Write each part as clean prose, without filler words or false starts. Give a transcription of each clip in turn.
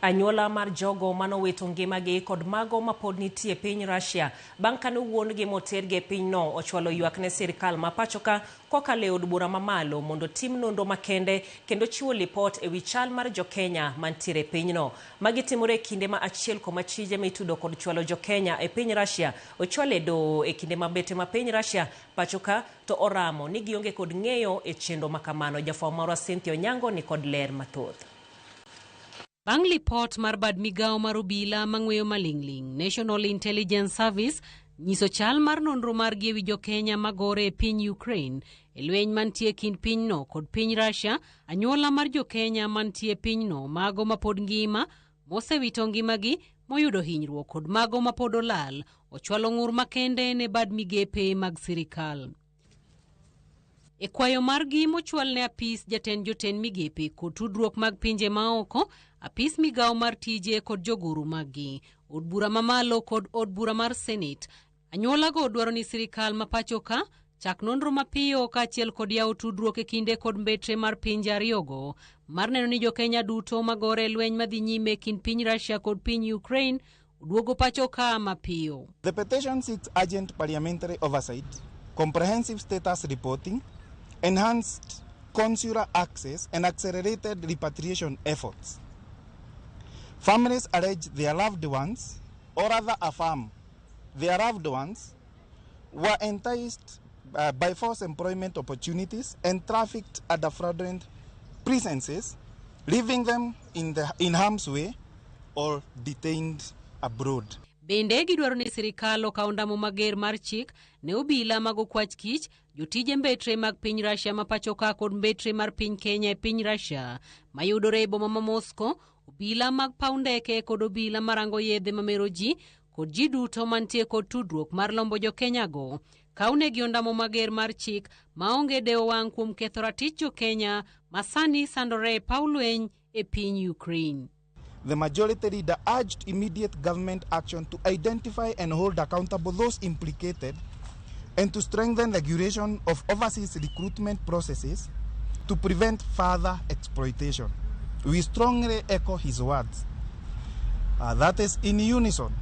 Anyuola mar jogo manowito ngimagi kod mago mapod nitie piny Russia bang' kane wuon-gi motergi e pinyno ochwalo ywak ne sirkal ma pachoka kokalo e od bura mamalo mondo tim nonro makende kendo chiwo lipot e wi chal mar jokenya mantiere e pinyno. Magi timore e kinde ma achiel kuom achije mitudo kod chwalo jokenya e piny Russia ochwal e doho e kinde ma bete ma piny Russia pachoka to oramo ni gionge kod ng'eyo e chenro makamano. Jafwambo marwa Cynthia Onyango ni kod ler mathoth. Bang' lipot mar bad migawo mar obila mang'weyo maling'ling' National Intelligence Service nyiso chal mar nonro margi ewi jokenya magore e piny Ukraine e lweny mantie kind pinyno kod piny Russia, anyuola mar jokenya mantie e pinyno mago mapod ngima mosewito ngimagi moyudo hinyruok kod mago mapod olal ochwalo ng'ur makende ne bad migepe mag sirikal. E kwayo margi mochwal ne apis jatend jotend migepe kod tudruok mag pinje maoko, apis migawo mar tije kod jogoro maggi, od bura mamalo kod od bura mar Senate, anyuolago dwaro ni sirikal ma pacho ka chak nonro mapiyo kaachiel kod yawo tudruok e kinde kod mbetre mar pinje ariyogo mar neno ni jokenya duto magore e lweny madhi nyime e kind piny Russia kod piny Ukraine oduogo pacho ka mapiyo. The petition seeks urgent parliamentary oversight, comprehensive status reporting, enhanced consular access, and accelerated repatriation efforts. Families allege their loved ones, or rather affirm their loved ones, were enticed by false employment opportunities and trafficked under fraudulent pretenses, leaving them in harm's way or detained abroad. Bende gidwaro ni sirikal okaw ndamo mager mar chik ne obila mag okwach kich, jotije mbetre mag piny Russia ma pacho ka kod mbetre mar piny Kenya e piny Russia mayudore e boma ma Moscow, obila mag paw ndeke kod obila marango yedhe mamero ji kod ji duto mantie kod tudruok mar lombo jokenya go. Kawnegi ondamo mager mar chik maonge dewo wang' kuom ketho ratich jokenya ma sani sandore e paw lweny e piny Ukraine. The majority leader urged immediate government action to identify and hold accountable those implicated and to strengthen regulation of overseas recruitment processes to prevent further exploitation. We strongly echo his words. That is in unison.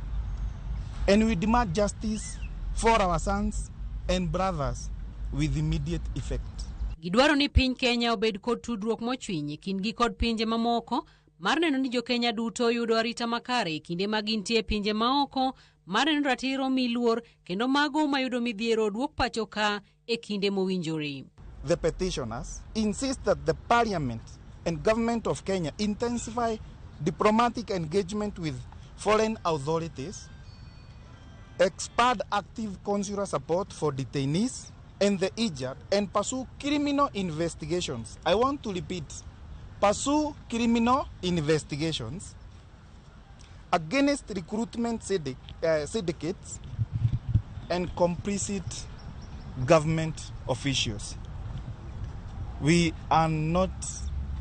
And we demand justice for our sons and brothers with immediate effect. Gidwaro ni piny Kenya obed kod tudruok mochwiny e kindgi kod pinje mamoko mar neno ni jokenya duto yudo arita makare e kinde ma gintie e pinje maoko mar neno ratiro mi luor kendo mago mayudo midhiero oduok pacho ka e kinde mowinjore. The petitioners insist that the parliament and government of Kenya intensify diplomatic engagement with foreign authorities, expand active consular support for detainees and the injured, and pursue criminal investigations. I want to repeat, pursue criminal investigations against recruitment syndicates and complicit government officials. We are not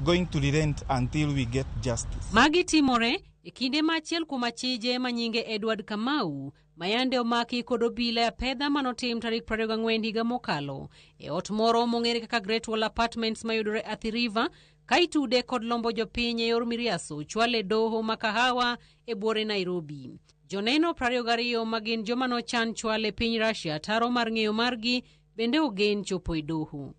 going to relent until we get justice. Magi timore e kinde ma achiel kuom achije ma nyinge Edward Kamau mayande omaki kod obila e apedha manotim tarik 24 higa mokalo e ot moro mong'ere kaka Great Wall Apartments mayudore Athi River ka itude kod lombo jopiny e yor miriaso chwale doho ma Kahawa e buore Nairobi. Joneno 22 ma gin joma nochan chwale piny Russia taro mar ng'eyo margi bende ogen chopo e doho.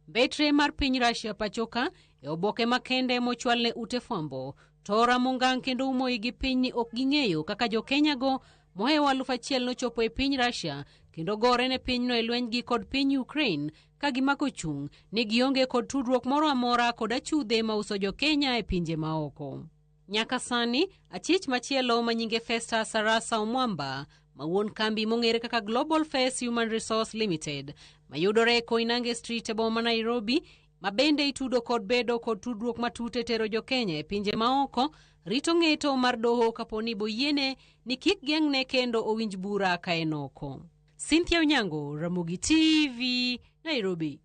Mbetre mar piny Russia pachoka e oboke makende mochwal ne ute fwambo tora mongang' kendo umo igi piny ni ok ging'eyo kaka jokenya go mohewo 1000 nochopo e piny Russia kendo gore ne pinyno e lwenygi kod piny Ukraine ka gimako chung' ni gionge kod tudruok moro amora kod achudhe mauso jokenya e pinje maoko. Nyaka sani, achich machielo ma nyinge Festus Arasa Omwamba, ma wuon kambi mong'ere kaka Global Face Human Resource Limited, mayudore e Koinange Street e boma ma Nairobi, ma bende itudo kod bedo kod tudruok matut e tero jokenya e pinje maoko, rito ng'eto mar doho kapo ni boyiene ni kik geng'ne kendo owinj bura ka en oko. Cynthia Onyango, Ramogi TV, Nairobi.